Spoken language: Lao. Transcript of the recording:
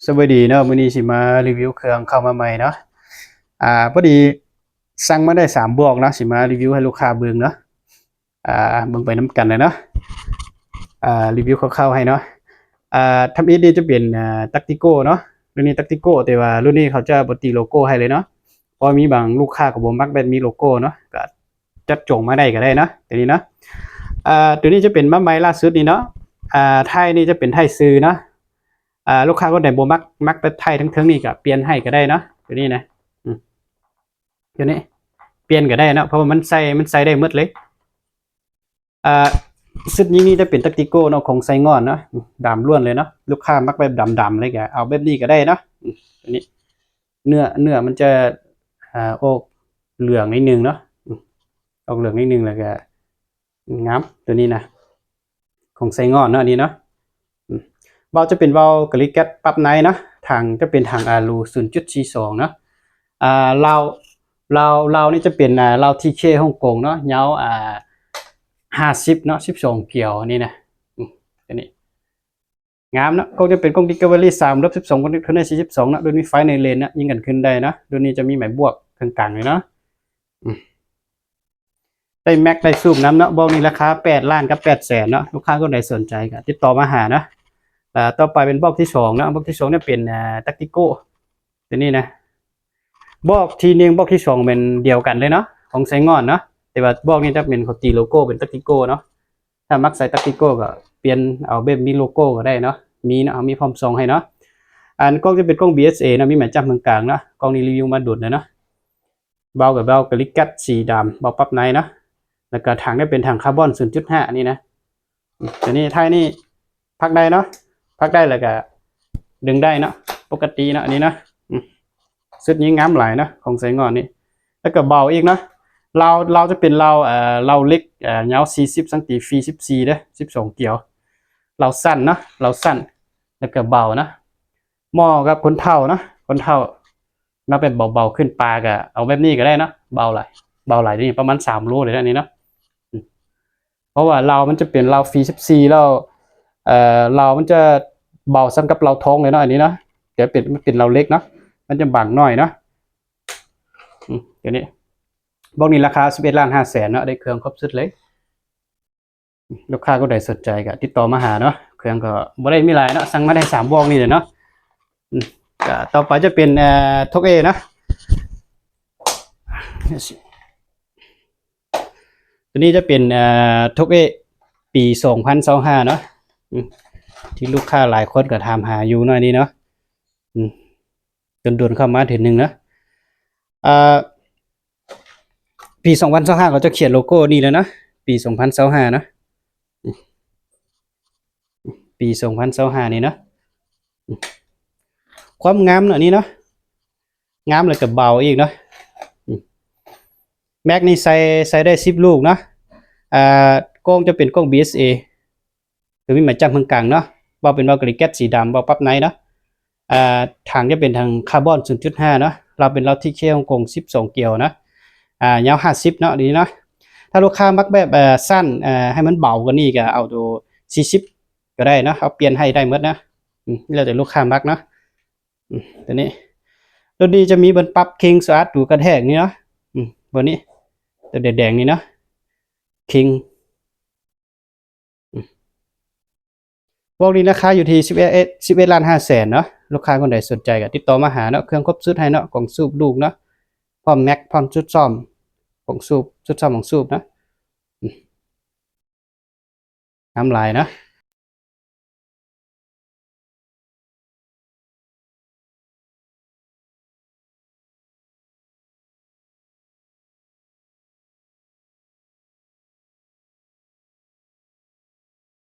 ສະບາຍດີເນາະ, ມື້ນີ້ຊິມາຣີວິວເຄື່ອງເຂົ້າມາໃໝ່ເນາະ. ອາ ພໍດີສັ່ງມາໄດ້ສາມບອກເນາະ, ຊິມາຣີວິວໃຫ້ລູກຄ້າເບິ່ງເນາະ. ອາ ເບິ່ງໄປນຳກັນເລີຍເນາະ. ອາ ຣີວິວຄ່າວໆໃຫ້ເນາະ. ອາ ທຳອິດນີ້ຈະເປັນ ອາ Tactico ເນາະ, ລຸ້ນນີ້ Tactico ແຕ່ວ່າລຸ້ນນີ້ເຂົາຈະບໍ່ຕີໂລໂກ້ໃຫ້ເລີຍເນາະ, ເພາະມີບາງລູກຄ້າກໍບໍ່ມັກແບບມີໂລໂກ້ເນາະ, ກໍຈັດຈົງມາໄດ້ກໍໄດ້ເນາະ ຕົວນີ້ເນາະ. ອາ ຕົວນີ້ຈະເປັນມາໃໝ່ລ່າສຸດນີ້ເນາະ. ອາ ທ້າຍນີ້ຈະເປັນທ້າຍຊື່ເນາະ. ອາ ລູກຄ້າຄົນໃດບໍ່ມັກ ມັກແບບທ້າຍເທິງໆນີ້ກໍປ່ຽນໃຫ້ກໍໄດ້ເນາະ ຕົວນີ້ນະ. ອືມ ຕົວນີ້ປ່ຽນກໍໄດ້ເນາະ, ເພາະວ່າມັນໃສ່ ມັນໃສ່ໄດ້ໝົດເລີຍ. ອາ ຊຸດຍິງນີ້ຈະເປັນ Tactico ເນາະ, ຂອງໄຊງ່ອນເນາະ, ດຳລ້ວນເລີຍເນາະ. ລູກຄ້າມັກແບບດຳໆເລີຍກໍເອົາແບບນີ້ກໍໄດ້ເນາະ. ອືມ ຕົວນີ້ ເນື້ອ ເນື້ອມັນຈະ ອາ ອອກເຫຼືອງໜ້ອຍໜຶ່ງເນາະ. ອືມ ອອກເຫຼືອງໜ້ອຍໜຶ່ງ ແລ້ວກໍງາມ ຕົວນີ້ນະ, ຂອງໄຊງ່ອນເນາະ ອັນນີ້ເນາະ. ອືມ ເບົາຈະເປັນເບົາກາລິແກັດປັບໃນເນາະ, ຖັງຈະເປັນຖັງອາລູ ສູນຈຸດສີ່ສອງເນາະ. ອາ ລາວ ລາວ ລາວນີ້ຈະເປັນ ອາ ລາວ ທີເຄ ຮົງກົງເນາະ, ຍາວ ອາ ຫ້າສິບເນາະ, ສິບສອງກຽວ ອັນນີ້ນະ. ອືມ ຕົວນີ້ ງາມເນາະ. ກ້ອງຈະເປັນກ້ອງ Discovery ສາມ ລວມສິບສອງ ຄອນເນັກເຕີ ສີ່ສິບສອງເນາະ. ລຸ້ນນີ້ໄຟໃນເລນເນາະ, ຍິງກັນຂຶ້ນໄດ້ເນາະ. ລຸ້ນນີ້ຈະມີໄມ້ບວກເຄິ່ງກາງເລີຍເນາະ. ອືມ ໄດ້ແມັກໄດ້ສູບນຳເນາະ. ບອກນີ້ລາຄາແປດລ້ານກັບແປດແສນເນາະ, ລູກຄ້າຄົນໃດສົນໃຈກໍຕິດຕໍ່ມາຫາເນາະ. ແລ້ວຕໍ່ໄປເປັນບອກທີສອງເນາະ, ບອກທີສອງເນຍເປັນ ອາ Tactico ຕົວນີ້ນະ. ບອກທີໜຶ່ງ ບອກທີສອງແມ່ນດຽວກັນເລີຍເນາະ, ຂອງໄຊງ່ອນເນາະ, ແຕ່ວ່າບອກນີ້ຈະເປັນ ເຂົາຕີໂລໂກ້ເປັນ Tactico ເນາະ. ຖ້າມັກໃສ່ Tactico ກໍປ່ຽນເອົາແບບມີໂລໂກ້ກໍໄດ້ເນາະ, ມີເນາະ, ເຮົາມີພ້ອມສົ່ງໃຫ້ເນາະ. ອັນກ້ອງຈະເປັນກ້ອງ BSA ເນາະ, ມີໄມ້ຈັບເຄິ່ງກາງເນາະ. ກ້ອງນີ້ຣີວິວມາດົນແລ້ວເນາະ. ເບົາກໍເບົາກາລິແກັດສີດຳ, ເບົາປັບໃນເນາະ. ແລ້ວກໍຖັງນີ້ເປັນຖັງຄາບອນ ສູນຈຸດຫ້າ ນີ້ນະ. ອືມ ຕົວນີ້ທ້າຍນີ້ພັກໄດ້ເນາະ, ພັກໄດ້ແລ້ວກໍດຶງໄດ້ເນາະ, ປົກກະຕິເນາະ ອັນນີ້ເນາະ. ອືມ ຊຸດຍິງງາມຫຼາຍເນາະ, ຂອງໄຊງ່ອນນີ້. ແລ້ວກໍເບົາອີກເນາະ, ລາວ ລາວຈະເປັນລາວ ເອີ ລາວເຫຼັກ ເອີ ຍາວສີ່ສິບຊັງຕີ ຟຣີ ສິບສີ່ເດີ້, ສິບສອງກຽວ. ລາວສັ້ນເນາະ, ລາວສັ້ນ ແລ້ວກໍເບົາເນາະ, ເໝາະກັບຄົນເຖົ້າເນາະ, ຄົນເຖົ້າ ເນາະ. ແບບເບົາໆ ຂຶ້ນປ່າກໍເອົາແບບນີ້ກໍໄດ້ເນາະ, ເບົາຫຼາຍ ເບົາຫຼາຍເດ ປະມານສາມໂລເລີຍນະ ອັນນີ້ເນາະ. ອືມ ເພາະວ່າລາວມັນຈະເປັນລາວ ຟຣີ ສິບສີ່ ແລ້ວ ເອີ ລາວມັນຈະເບົາສ່ຳກັບລາວທອງເລີຍເນາະ ອັນນີ້ເນາະ. ແຕ່ເປັນ ມັນເປັນລາວເຫຼັກເນາະ, ມັນຈະບາງໜ້ອຍເນາະ. ອືມ ຕົວນີ້ ບອກນີ້ລາຄາສິບເອັດລ້ານຫ້າແສນເນາະ, ໄດ້ເຄື່ອງຄົບຊຸດເລີຍ. ລູກຄ້າຄົນໃດສົນໃຈກໍຕິດຕໍ່ມາຫາເນາະ, ເຄື່ອງກໍບໍ່ໄດ້ມີຫຼາຍເນາະ, ສັ່ງມາໄດ້ສາມບອກນີ້ແຫຼະເນາະ. ອືມ ກໍຕໍ່ໄປຈະເປັນ ເອີ ໂທກເອເນາະ. ຕົວນີ້ຈະເປັນ ເອີ ໂທກເອ ປີສອງພັນຊາວຫ້າເນາະ. ອືມ ທີ່ລູກຄ້າຫຼາຍຄົນກໍຖາມຫາຢູ່ເນາະ ອັນນີ້ເນາະ. ອືມ ດົນໆເຂົ້າມາເທື່ອໜຶ່ງເນາະ. ອ່າ ປີສອງພັນຊາວຫ້າ ເຂົາຈະຂຽນໂລໂກ້ນີ້ແລ້ວເນາະ, ປີສອງພັນຊາວຫ້າເນາະ, ປີສອງພັນຊາວຫ້ານີ້ເນາະ. ຄວາມງາມເນາະ ອັນນີ້ເນາະ, ງາມແລ້ວກໍເບົາອີກເນາະ. ແມັກນີ້ໃສ່ ໃສ່ໄດ້ສິບລູກເນາະ. ອ່າ ກ້ອງຈະເປັນກ້ອງ ບີເອສເອ ໂດຍມີໄມ້ຈັບເຄິ່ງກາງເນາະ, ເບົາເປັນເບົາກາລິແກັດສີດຳ, ເບົາປັບໃນເນາະ. ອ່າ ຖັງຈະເປັນຖັງຄາບອນ ສູນຈຸດຫ້າເນາະ, ລາວເປັນລາວ ທີເຄ ຮົງກົງ ສິບສອງກຽວເນາະ. ອ່າ ຍາວຫ້າສິບເນາະ ນີ້ເນາະ. ຖ້າລູກຄ້າມັກແບບ ເອີ ສັ້ນ ເອີ ໃຫ້ມັນເບົາກວ່ານີ້ກໍເອົາໂຕສີ່ສິບກໍໄດ້ເນາະ, ເຮົາປ່ຽນໃຫ້ໄດ້ໝົດນະ. ອືມ ແລ້ວແຕ່ລູກຄ້າມັກເນາະ. ອືມ ຕົວນີ້ ໂຕນີ້ຈະມີເບິ່ງປັບຄິງສະອາດຕູກະແທກນີ້ເນາະ. ອືມ ເບິ່ງນີ້ ໂຕແດງໆນີ້ເນາະ ຄິງ. ອືມ ພວກນີ້ລາຄາຢູ່ທີ່ສິບເອັດ ສິບເອັດລ້ານຫ້າແສນເນາະ. ລູກຄ້າຄົນໃດສົນໃຈກໍຕິດຕໍ່ມາຫາເນາະ, ເຄື່ອງຄົບຊຸດໃຫ້ເນາະ, ກ້ອງສູບລູກເນາະ, ພ້ອມແມັກ ພ້ອມຊຸດຊ້ອມ ກ້ອງສູບ ຊຸດຊ້ອມກ້ອງສູບເນາະ. ອືມ ງາມຫຼາຍເນາະ.